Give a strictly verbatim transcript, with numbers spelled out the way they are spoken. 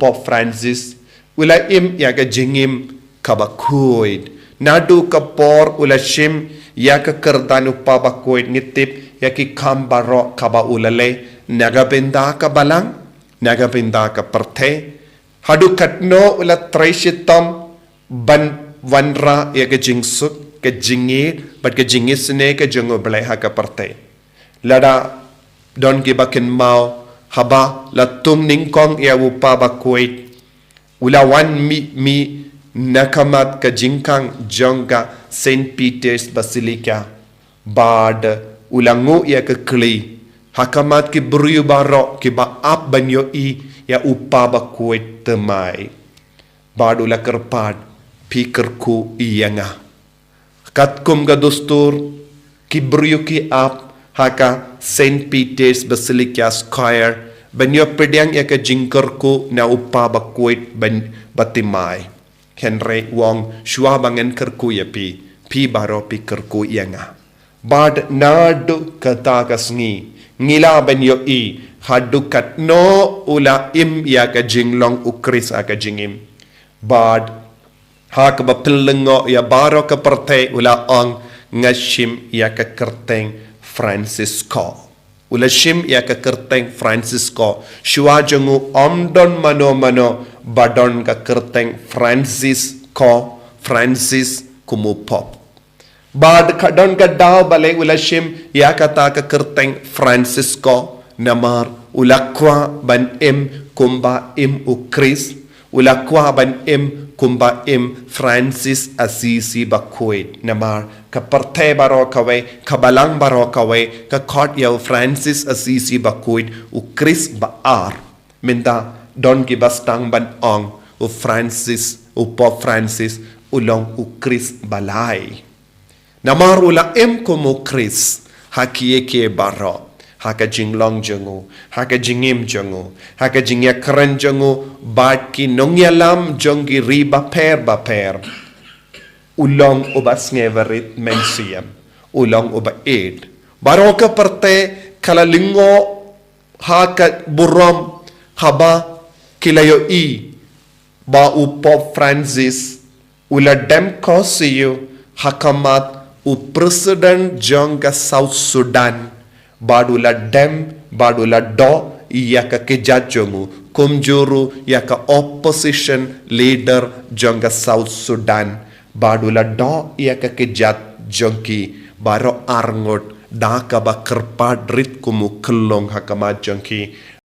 Pope Francis u la im ïa ka jingim kaba khuid. Naduh ka por u la shim ïa ka kyrdan u Papa bakhuid, ngi tip ïa ki kam baroh kaba u la leh na ka bynta ka balang, na ka bynta ka pyrthei. Haduh katno u la trei shitom ban wanrah ïa ka jingsuk, ka jingïeit bad ka jingisynei ka jong U Blei ha ka pyrthei. Lada don kiba kynmaw, haba la tung nyngkong ïa u Papa bakhuid, u la wan mih mih na ka mat ka jingkhang jong ka Saint Peter's Basilica, bad u la nguh ïa ka kli ha ka mat ki briew baroh kiba ap ban ïohi ïa u Papa bakhuid thymmai. Bad u la kyrpad, phi kyrkhu ïa nga. Katkum ka dustur, ki briew ki ap ha ka Saint Peter's Basilica Square ban ïoh pdiang ïa ka jingkyrkhu na u Papa bakhuid ban bathymmai. Hynrei u ong, shuwa ba ngan kyrkhu ïa phi, phi baroh phi kyrkhu ïa nga. Bad naduh kata ka sngi, ngi lah ban ïohi haduh katno u la im ïa ka jinglong U Khrist ha ka jingim. Bad ha kaba pynlyngngoh ïa baroh ka pyrthei, u la ong, nga shim ïa ka kyrteng Francisco. U la shim ïa ka kyrteng Francisco. Shuwa jong u ym don mano mano ba don ka kyrteng Francisco, Francis kum u Pope. Bad ka don ka daw balei u la shim ïa kata ka kyrteng Francisco, namar u la kwah ban im kumba im U Khrist, u la kwah ban im kumba im Francis Assisi bakhuid. Namar ka pyrthei baroh kawei, ka balang baroh kawei, ka khot ïa u Francis Assisi bakhuid, U Khrist ba ar. Mynta don kiba sdang ban ong, u Francis, u Pope Francis u long U Khrist ba lai. Namar u la im kum U Khrist ha kiei kiei baroh, ha ka jinglong jong u, ha ka jingim jong u, ha ka jingïakren jong u bad ki nongïalam jong ki ri bapher bapher. U long uba sngewrit mynsiem, u long uba ïeit. Baroh ka pyrthei ka la lyngngoh ha ka burom haba ki la ïohi ba u Pope Francis u la dem ko siew ha khmat u President jong ka South Sudan, bad u la dem, bad u la doh ïa ka kjat jong u, kumjuh ruh ïa ka opposition leader jong ka South Sudan, bad u la doh ïa ka kjat jong ki baroh arngut da kaba kyrpad rit kum u khyllung ha khmat jong ki.